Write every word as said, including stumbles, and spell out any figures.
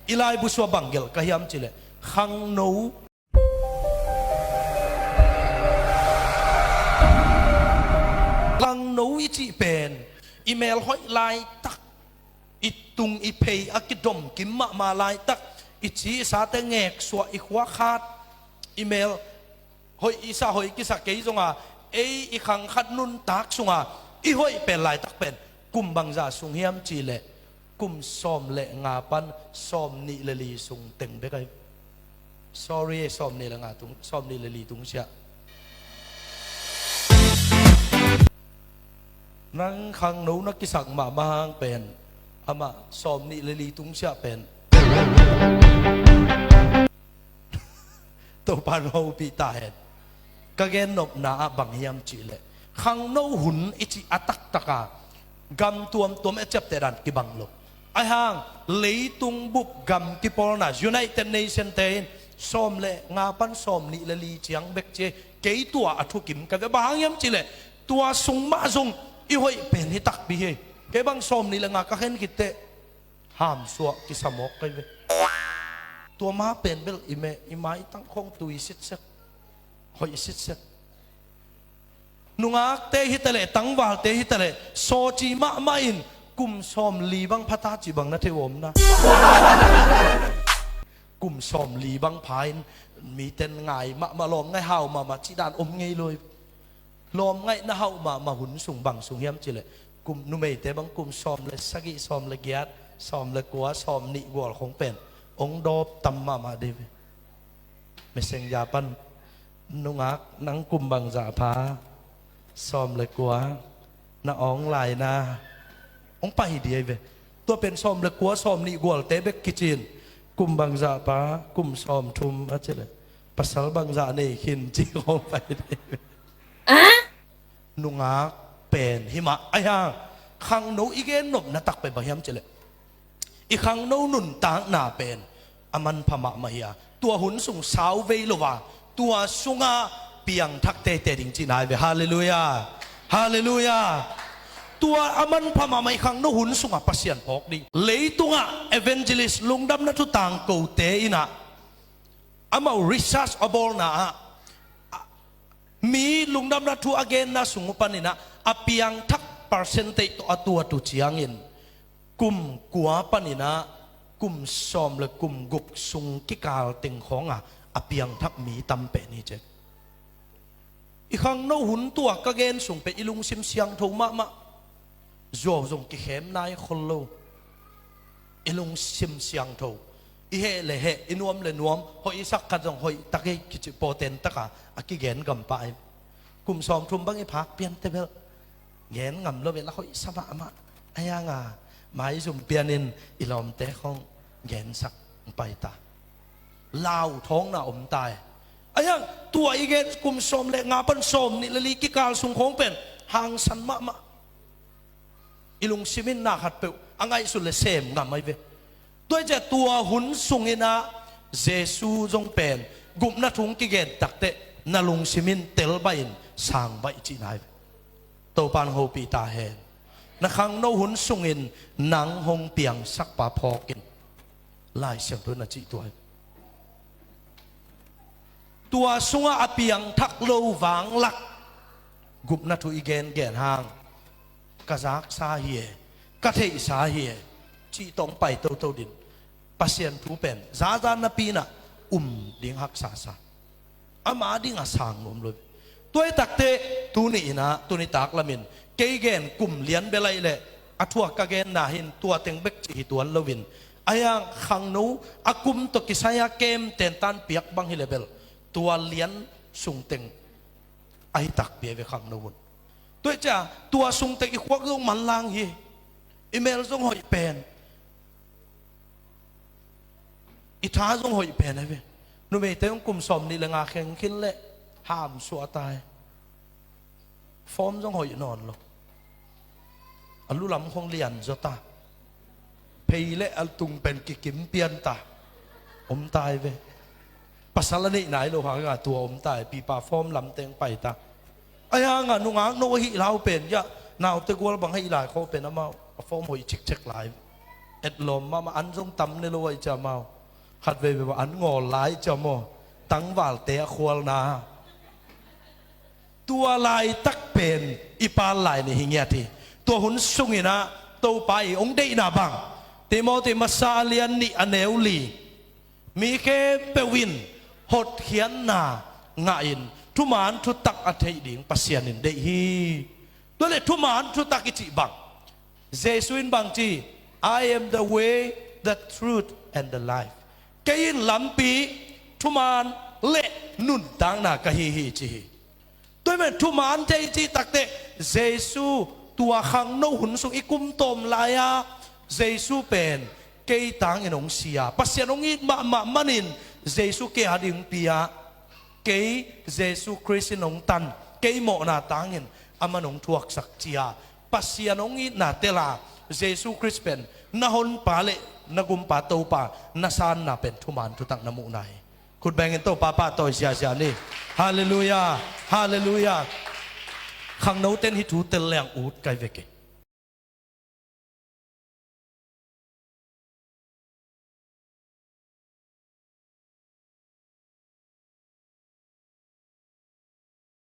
I laibu sua bang gelh ka hiam cih leh, khangno, khangno i cih pen i mel hoih laitak, i tung i phei a kidom kim mahmah laitak, i ci i sate ngeksuah, i khua khat, i mel hoih i sa, hoih kisa kei zonga, ei i khang khat nuntak sunga i hoih pen laitak pen kum bangzah sung hiam cih leh, kum sawm le nga pan sawm nih le li sung teng bek ahi. Sorry, sawm nih le nga tung, sawm nih le li tungsiah. Nang khangno na kisak mahmah hang pen, amah sawm nih le li tungsiah pen Topa'n hopih ta hen. Ka gennopna ah bang hiam cih leh, khangno hun i cih a taktaka gam tuamtuam a ciapteh dan kibang lo. Ahi hang leitung bup gam kipawlna United Nation te in sawm le nga pan sawm nih le li ciang bek ci. Kei tua a thukim ka ve. Bang hang hiam cih leh, tua sung mah zong i hoih pen hi takpi hi. Kei bang sawm nih le nga ka khen khit teh hamsuah kisa mawk ka hi ve. Tua ma pen bel i meh, i maitang khong tui sitset, hoih sitset. Nungakte hi ta leh, tangvalte hi ta leh, sawci mahmah in kum sawm li bang pha ta cih bang na thei uh om na. Kum sawm li bang pha in miten ngai mahmah, lawm ngai hau mahmah cih dan om ngei lo hi. Lawm ngaihna hauh mahmah hun sung bang sung hiam cih leh, kum, numeite bang kum sawm le sagih, sawm le giat, sawm le kua, sawm nih gual khong pen ong dawp tam mahmah dih ve. Messenger pan, "Nungak, nang kum bangzah pha?" "Sawm le kua." "Na awng lai na?" Ong pai dih ahi ve. Tua pen sawm le kua, sawm nih gualte bek kici-in, "Kum bangzah pha?" "Kum sawm thum," a cih leh, "Pasal bangzah nei khin?" ci khong pai dih ahi ve. Nungak pen hi mah. Ahi hang khangno i gennopna tak pen bang hiam cih leh, i khangno nuntakna pen a manpha mahmah hi a, tua hun sung sau vei lo a, tua sungah piangthak teitei ding cihna hi ve. Halleluiah. Halleluiah. Tua a manpha mahmah i khangno hun sungah Pasian phawk ding. Leitungah evangelist, lungdamna thu tangkote in ah, amau research a bawlna ah, mi lungdamna thu a genna sung uh panin ah, a piangthak percentage tawh a tuat uh ciangin, kum kua panin ah kum sawm le kum guk sung kikal teng khawngah a piangthak mi tam pen hi ci. I khangno hun tua ka gen sung pen i lungsim siangtho mahmah. Zuau zong kikhem nai khol lo. I lungsim siangtho. I heh le heh, i nuam le nuam, hoih i sak khat zong hoih tak hi kici pawten taka a kigen gam pah hi. Kum sawm thum bang i phak pian teh bel gen ngam lo ve, la hoih sa mahmah. Ahi hang a maizum pianin i lawmte khong gensak pai ta. Lau thawngna om ta hi. Ahi hang tua i gen kum sawm le nga pan sawm nih le li kikal sung khawng pen hangsan mahmah. I lungsim in na khatpeuh a ngaihsut le sem ngam ahi ve. Tua hi ciah tua hun sungin ah Jesu zong pen gupna thu kigen takteh na lungsim in tel baih in sang baih cihna hi ve. Topa'n hopih ta hen. Na khangno hun sungin nang hong piangsak pa phawk in, Lai Siangtho in a cih tua hi. Tua sungah a piangthak lo vanglak gupna thu i gengen hang, ka zaksa hi e, ka theihsa hi e, cih tawh ong pai toto din. Pasian thu pen zaza napi in ah um ding haksa sa. Ama ding a sang nuam lo. Tua hi takteh tuni in ah, tuni tak lamin kei gen kum lian bel ahih leh, a thuak ka genna hi-in tua teng bek cih hi tuan loin, ahi hang khangno a kum tawh kisai a kem tentan piak bang hi leh bel tua lian sung teng ahi takpi ahi ve khangno hun. Tua hi ciah tua sung teng i khuak zong manlang hi, i mel zong hoih pen, i tha zong hoih pen ahi ve. Numeite zong kum sawm nih le nga kheng khin leh hamsuah ta hi. Form zong hoih nawn lo. A lu lam khong lian zaw ta. Phei le a tung pen kikim pian ta. Om ta hi ve. Pasal a neih nai lo hang a tua om ta hi. Pipa form lam teng pai ta. Ahi hang a nungak no ahi lau pen, ya, naute gual bang ahi lai khaw pen amau a form hoih cikcek lai. Etlawm mahmah, an zong tam ne lo ahi cia mau. Khat veivei bang an ngawl lai cia maw. Tangvalte a khualna. Tua laitak pen i pal lai nih hi ngiat hi. Tua hun sungin ah Topa i hong deihna bang, Timoti masa a lian nih a neu li, mi khempeuh in hotkhiatna ngahin thuman thutak a theih ding Pasian in deih hi. Tua leh thuman thutak i cih bang, Jesu in bang ci, "I am the way, the truth and the life." Kei in lampi, thuman le nuntakna ka hi hi ci hi. Tua hi men thuman thei cih takteh Jesu tua khangno hun sung i kum tawm lai-a Jesu pen kei tangin hong sia. Pasian hong it mahmah manin Jesu kei a ding pia. Kei Jesu Khrist in hong tan, kei mawhna tangin aman hong thuaksak cia. Pasian hong itna tela Jesu Khrist pen na honpa le na gumpa Topa na sanna pen thuman thutak na muhna hi. Khut bengin Topa pahtawi ziazia ni. Halleluiah. Halleluiah. Khangnoten hih thu tel leng ut kai veke.